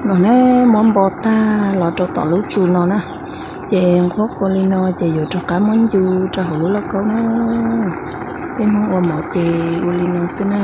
No ne, muab npo tag los rau tom lub tsu no na, ces nqhuab ua li no ces yuav rov qab muab ncu rau hauv lub lauj kaub na. Peb Hmoob ua mov ces ua li no xwb na.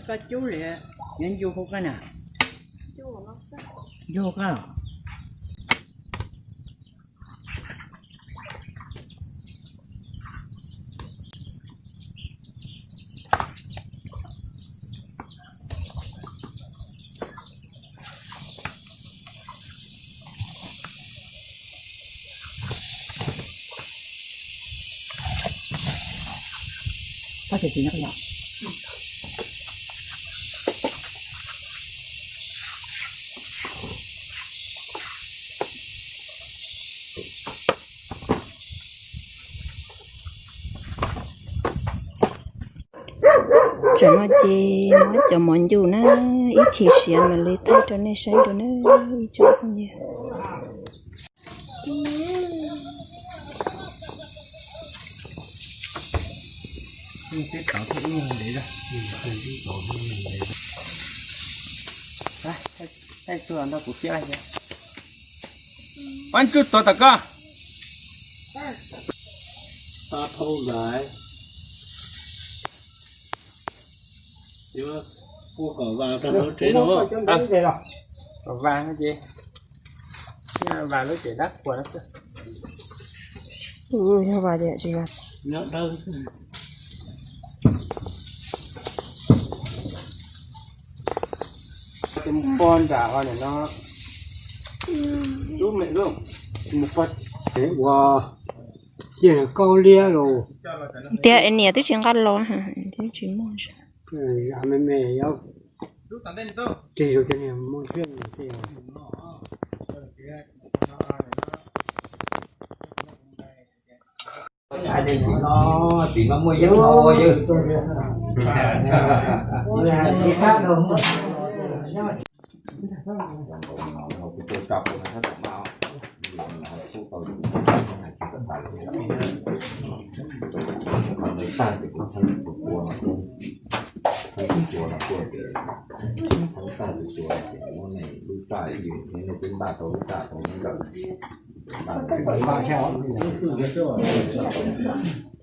Koj cub li, yuav ncu hauv koj na. Ncu hauv koj los? Tsam no ces muab cov mov ncu na, ib chim siav mam li thaij rau nej saib dua na, ib tsoom phooj ywg. Pab tsuj tuav tom koj. Pab phaub ntawd. Yuav ua kom vas rau hauv tsev no. Kom vas no ces, vas lub tsev dab qhuas no xwb. Yog vas tias tsis vas. Nyob dawb xwb. Mus pog nram ho nim no. Lub me lub mus pog ua tiag kaub liab los. Tias niam twb tsis nqa los, twb tsis muaj. Me me, tig rau cov niag muaj zej. Tim no muaj yeeb no ua yeej. Txheeb tag tus cua no kuj, txheeb tus cua no kuj, txheeb tag tus cua no ces muab nej lub raj ib yam li nej twb npaj tau lub raj tau lub ntawd.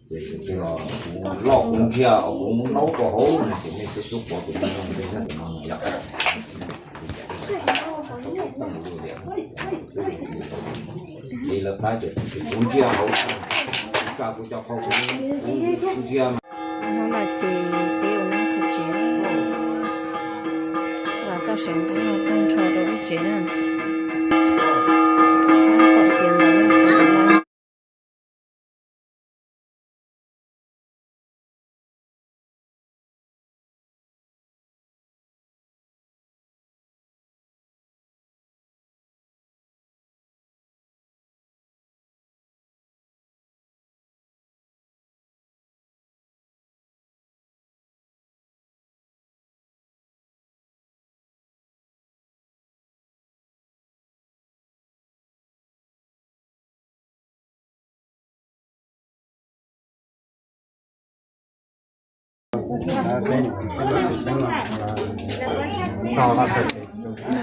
Ces kuv los kuv loj kuv nthiab kuv naub rau hauv no ces nej twb xub pov tus me noog ntawd thiab tus no yom. Li lawv pab ces kuv ntsia hauv, tsa kuv cov qhov kuv ntsia mas. Hnub no ces peb ua neeb kho tsev, los txoj seev qub no tag nrho rau lub tsev na. Pom txiav ntawd na.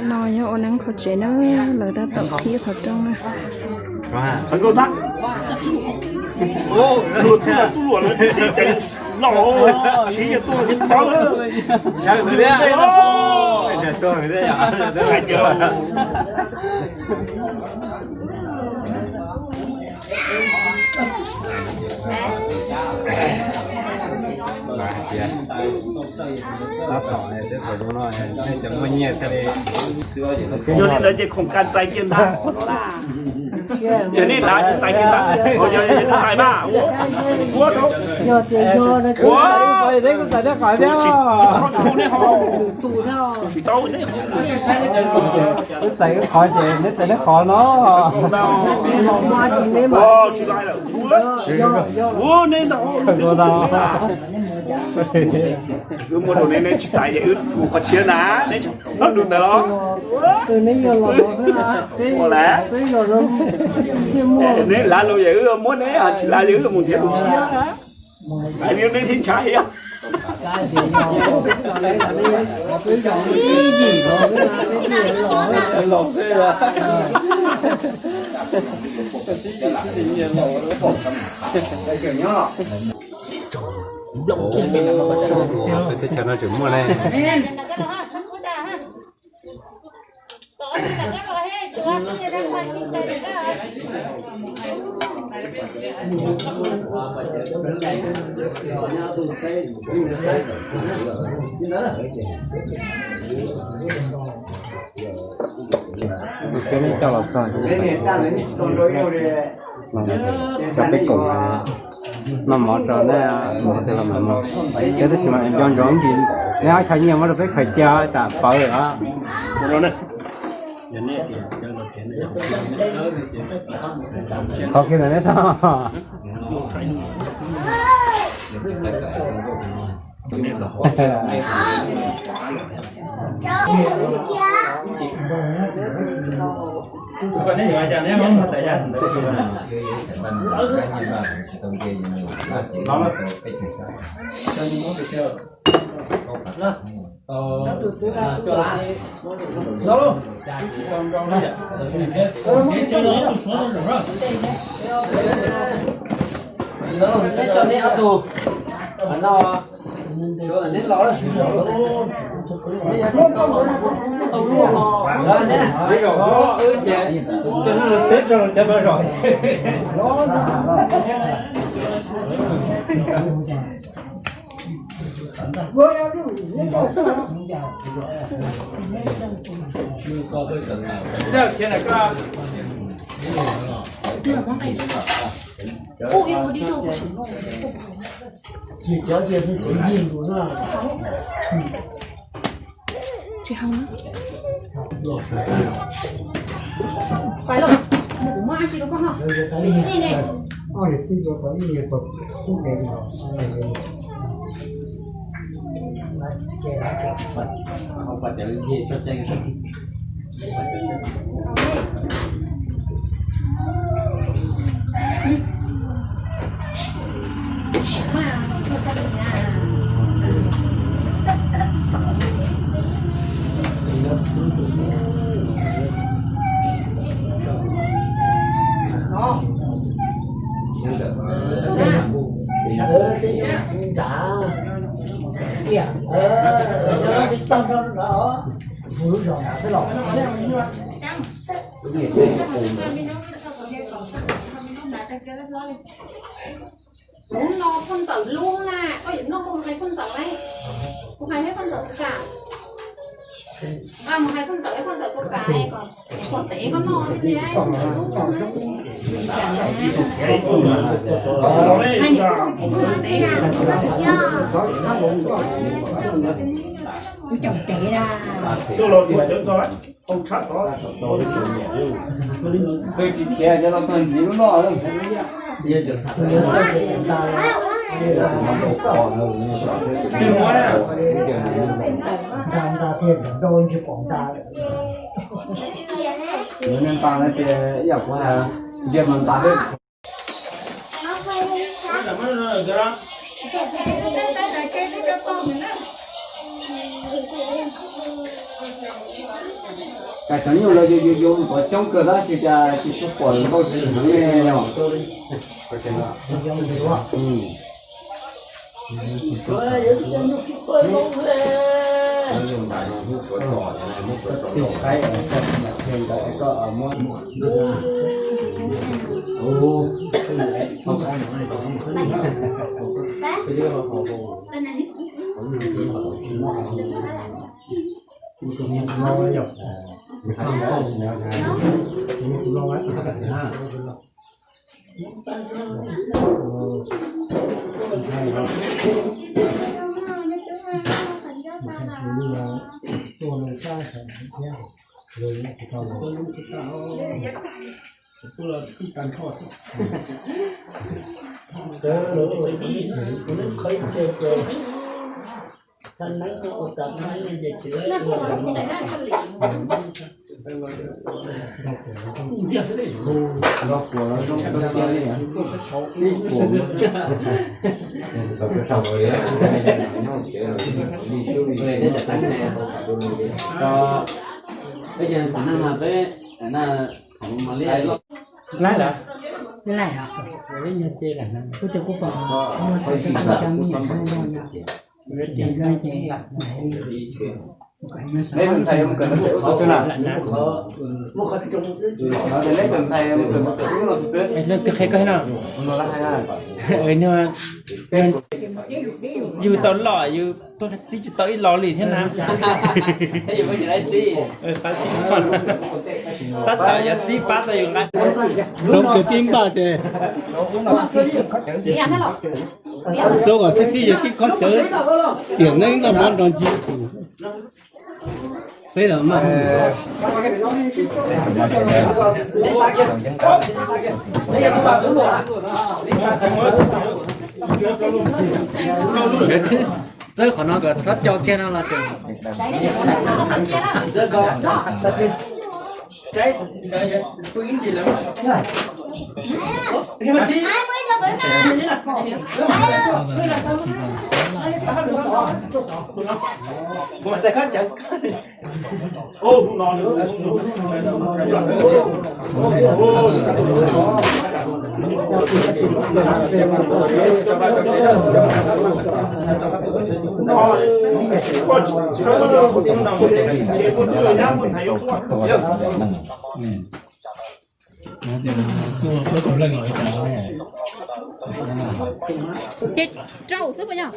No yog ua neeb kho tsev na, lawv tab tom qhib qhov rooj na. Yog li ntawd ces khoom kas txais kiag ntag. Yog nej lam txais kiag ntag, yog txais mas ua, ua, ua, nej ho, tsis tau, nej ho, txais qhov ces neb txais neb qhov no. Ua, tsis lai lawm, ua, nej ntag. Wb muab rau neb, neb tsis txais ces wb mus qhov tshiab na, neb tsis tau lus ntawd los. Ua lawm, neb lav lus ces wb muab neb, tsis lav ces wb mus nrhiav lus tshiab. Hais li neb thiaj ntshai yog. Teb chaws no tseem muaj ne. Tus kheej nej coj los txog, cov peb koom. Noj mov rau neb, mus twg los mam mus. Ces tab sis mas nco ntsoov ntsis, neb ob chaw nyiaj muab rau peb khaws cia tsam pawv os. Qhov kiag ntawm neb tau. Neb coj neb ob tug no, neb los. Coj neb los teb rau cov no zos. Tsis hau na. Pais lauj, mus kuv muab dab tsi rau koj no. Pem xij ne. Lub no phauj ntxawm lub na, koj yuav noj koj mus hais phauj ntxawm lauj. Kuv hais thiab phauj ntxawm puas kam? Mus hais phauj ntxawm, phauj ntxawm puas kam kom tev koj noj thiab. Kuv cov tev na. Twb tsis khiav cov no txog ntxiv lub no lawm. Nws nta no ces ib yam kuv hais, ntsia mas nta xwb. Cas cov nyuj los yuav yuav yuav mus pov coob kawg tab sis cas tsis tshua pom nkauj tsis heev ne yog. Laib lawm, laib lawm, kuv cov kuj pom, kuv cov kuj pom. Neb tus ntxhais yuav mus kawm ntawv twg na? Neb tus ntxhais yuav mus kawm ntawv twg no xwb? Leej twg qhia koj no? Yus tau loj yus tuaj txib tsis tau ib lo li thiab na. Tab tom yog txib pab tau yus nqa. Rau kawg tib npaj ces rau kom txib txib yog tib khob cawv tiam neeb noj mov nrog ncig tus peb los mas. Txawb qhov no kom txhob co kiag no los. Ces rau xwb puas yog?